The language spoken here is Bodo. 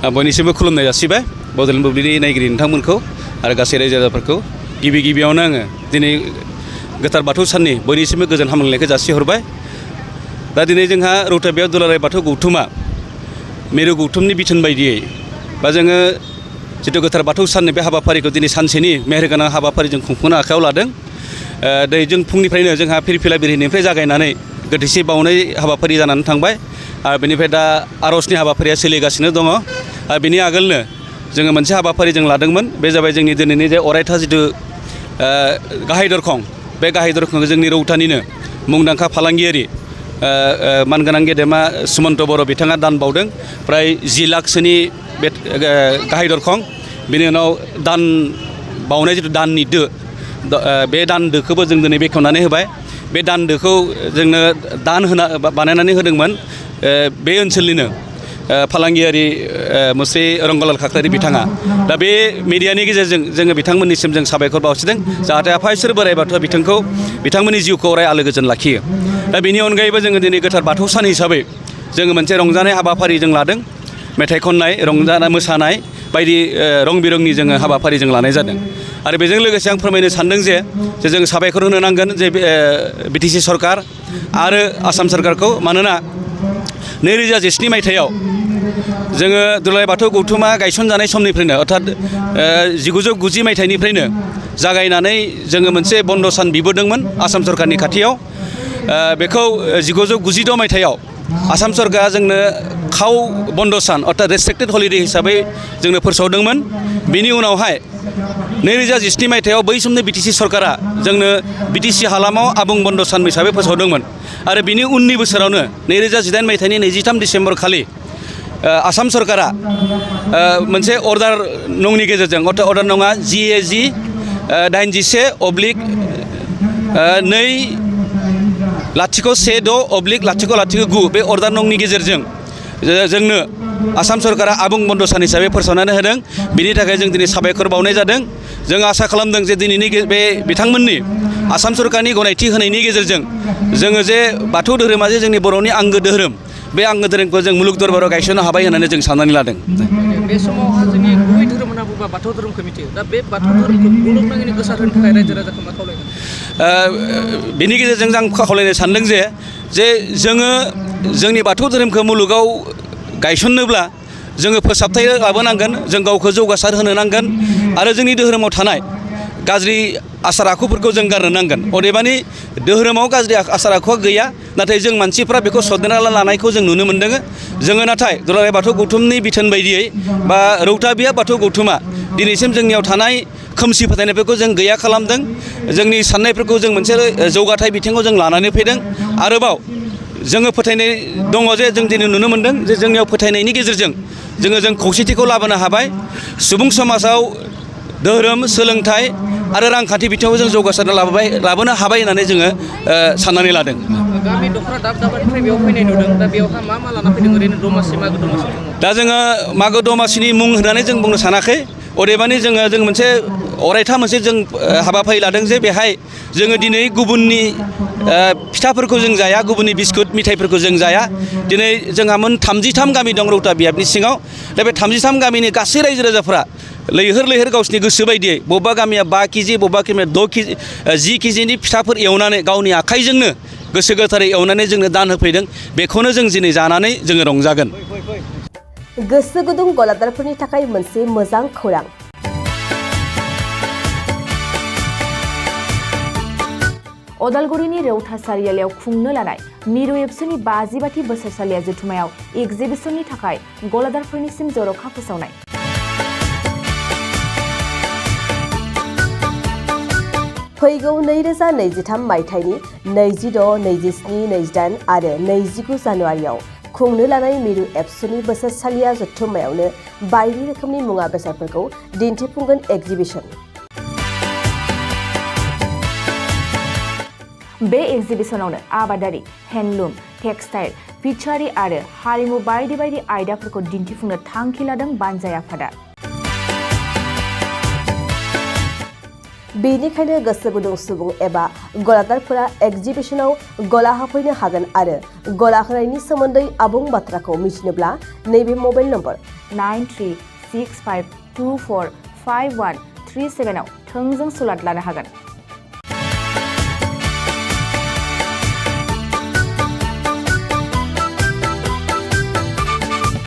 बयनिसिमबो खुलुमनाय जासिबाय बड'लेण्ड बुब्लिनि नायगिरि नोंथांमोनखौ आरो गासै रायजो राजाफोरखौ गिबियावनो आङो दिनै गोथार बाथौ साननि बयनिसिमबो गोजोन हामलायनायखौ जासिहरबाय। दा दिनै जोंहा रौताबियाव दुलाराय बाथौ गौथुमा मिरु गौथुमनि बिथोन बायदियै बा जोङो जिथु गोथार बाथौ साननि बे हाबाफारिखौ दिनै सानसेनि मेहेरगोनां हाबाफारि जों खुंफुंनो आखायाव लादों। जों फुंनिफ्रायनो जोंहा फिरफिला बिरहोनायनिफ्राय जागायनानै गोथैसि बावनाय हाबाफारि जानानै थांबाय आरो बेनिफ्राय दा आर'जनि हाबाफारिया सोलिगासिनो दङ। आरो बेनि आगोलनो जोङो मोनसे हाबाफारि जों लादोंमोन, बे जाबाय जोंनि दिनैनि जे अरायथा जिथु गाहाय दरखं, बे गाहाय दरखंखौ जोंनि रौतानिनो मुंदांखा फालांगियारि मानगोनां गेदेमा सुमन्त बर' बिथाङा दान बावदों फ्राय 10 लाखसोनि बे गाहाय दरखं। बेनि उनाव दान बावनाय जिथु दाननि दो, बे दान दोखौबो जों दिनै बेखेवनानै होबाय। बे दान दोखौ जोंनो दान बानायनानै होदोंमोन बे ओनसोलनिनो फालांगियारि मुस्रि रंगलाल खाख्लारि बिथाङा। दा बे मिडियानि गेजेरजों जोङो बिथांमोननिसिम जों साबायखर बावसिदों, जाहाथे आफा इसोर बोराइ बाथौआ बिथांमोननि जिउखौ अराय आलो गोजोन लाखियो। दा बेनि अनगायैबो जोङो दिनै गोथार बाथौ सान हिसाबै जोङो मोनसे रंजानाय हाबाफारि जों लादों। मेथाइ खननाय, रंजानाय, मोसानाय बायदि रं बिरंनि जोङो हाबाफारि जों लानाय जादों। आरो बेजों लोगोसे आं फोरमायनो सानदों जे जों साबायखर होनो नांगोन जे बिटिसि सरकार आरो आसाम सरकारखौ। मानोना 2017 मायथाइयाव जोङो दुलाराय बाथौ गौथुमा गायसनजानाय समनिफ्रायनो अर्थात 1990 मायथाइनिफ्रायनो जागायनानै जोङो मोनसे बन्द' सान बिबोदोंमोन आसाम सरकारनि खाथियाव। बेखौ 1992 मायथाइयाव आसाम सरकारा जोंनो खाव बन्द' सान अर्थात रेस्ट्रिक्टेड हलिडे हिसाबै जोंनो फोसावदोंमोन। बिनि उनावहाय 2017 मायथाइयाव बै समनि बिटिसि सरकारा जोंनो बिटिसि हालामाव आबुं बन्द' सान हिसाबै फोसावदोंमोन। आरो बिनि उननि बोसोरावनो 2018 मायथाइनि 23 डिसेम्बर खालि आसाम सरकारा मोनसे अर्डार नंनि गेजेरजों, अर्थात अर्डार नङा GAG 81/2/016/009 बे अर्डार नंनि गेजेरजों जोंनो आसाम सरकारा आबुं बन्द' सान हिसाबै फोसावनानै होदों। बिनि थाखाय जों दिनै साबायखर बावनाय जादों। जों आसा खालामदों जे दिनैनि बे बिथांमोननि आसाम सरकारनि गनायथि होनायनि गेजेरजों जोङो जे बाथौ धोरोमा जे जोंनि बर'नि आंगो धोरोम, बे आंगो धोरोमखौ जों मुलुग दरबाराव गायसननो हाबाय होननानै जों साननानै लादों। बे समावहा जोंनि गुबै धोरोम होनना बुङोबा बाथौ धोरोमखौ मिथियो। दा बे बाथौ धोरोमखौ मुलुगनाङैनो गोसार होनो थाखाय रायजो राजाखौ मा खावलायगोन? बेनि गेजेरजों आं खावलायनो सानदों जे जोङो जोंनि बाथौ धोरोमखौ मुलुगाव गायसननोब्ला जोङो फोसाबथाय लाबोनांगोन, जों गावखौ जौगासार होनो नांगोन आरो जोंनि धोरोमाव थानाय गाज्रि आसार आखुफोरखौ जों गारनो नांगोन। अदेबानि धोरोमाव गाज्रि आसार आखुआ गैया, नाथाय जों मानसिफ्रा बेखौ सदेरना लानायखौ जों नुनो मोन्दों। जोङो नाथाय दुलाराय बाथौ गौथुमनि बिथोन बायदियै बा रौताबिया बाथौ गौथुमा दिनैसिम जोंनियाव थानाय खोमसि फोथायनायफोरखौ जों गैया खालामदों। जोंनि साननायफोरखौ जों मोनसे जौगाथाय बिथिङाव जों लानानै फैदों। आरोबाव जोङो फोथायनाय दङ जे जों दिनै नुनो मोन्दों जे जोंनियाव फोथायनायनि गेजेरजों जों खौसेथिखौ लाबोनो हाबाय। सुबुं समाजाव धोरोम, सोलोंथाइ आरो रांखान्थि बिथिङाव जों जौगासार लाबोनो हाबाय होननानै जोङो साननानै लादों। गामि दख'रा दाब दाबनिफ्राय बेयाव फैनाय नुदों। दा बेयावहा मा लाना फैदों ओरैनो दमासि, मागो दमासि? दा जोङो मागो दमासिनि मुं होननानै जों बुंनो सानाखै। अदेबानि जों मोनसे अरायथा मोनसे जों हाबाफारि लादों जे बेहाय जोङो दिनै गुबुननि फिथाफोरखौ जों जाया, गुबुननि बिस्कुट मिथाइफोरखौ जों जाया। दिनै जोंहा 33 गामि दं रौता बियाबनि सिङाव। दा बे 33 गामिनि गासै रायजो राजाफ्रा लैहोर गावसिनि गोसो बायदियै बबेबा गामिया 5 केजि, बबेबा गामिया 10 केजिनि फिथाफोर एवनानै गावनि आखाइजोंनो गोसो गोथारै एवनानै जोंनो दान होफैदों। बेखौनो जों दिनै जानानै जोङो रंजागोन। गोसो गुदुं गलादारफोरनि थाखाय मोनसे मोजां खौरां। अदालगुरिनि रौता सारियालियाव खुंनो लानाय मिरु एबसुनि 50 बोसोरसालिया जथुमायाव एगजिबिसननि थाखाय गलादारफोरनिसिम जर'खा फोसावनाय। फैगौ 2023 मायथाइनि 26, 27, 28 आरो 29 जानुवारियाव खुंनो लानाय मिरु एबसुनि बोसोरसालिया जथुम्मायावनो बायदि रोखोमनि मुवा बेसादफोरखौ दिन्थिफुंगोन एगजिबिसन। बे एगजिबिसनावनो आबादारि, हेन्डलुम, टेक्सटाइल, फिचारि आरो हारिमु बायदि आयदाफोरखौ दिन्थिफुंनो थांखि लादों बानजाय आफादा। बेनिखायनो गोसो गुदुं सुबुं एबा गलादारफोरा एगजिबिसनाव गला होफैनो हागोन आरो गला होनायनि सोमोन्दै आबुं बाथ्राखौ मिथिनोब्ला नैबे मबाइल नम्बर 9365245137 आव थोंजों सुलाद लानो हागोन।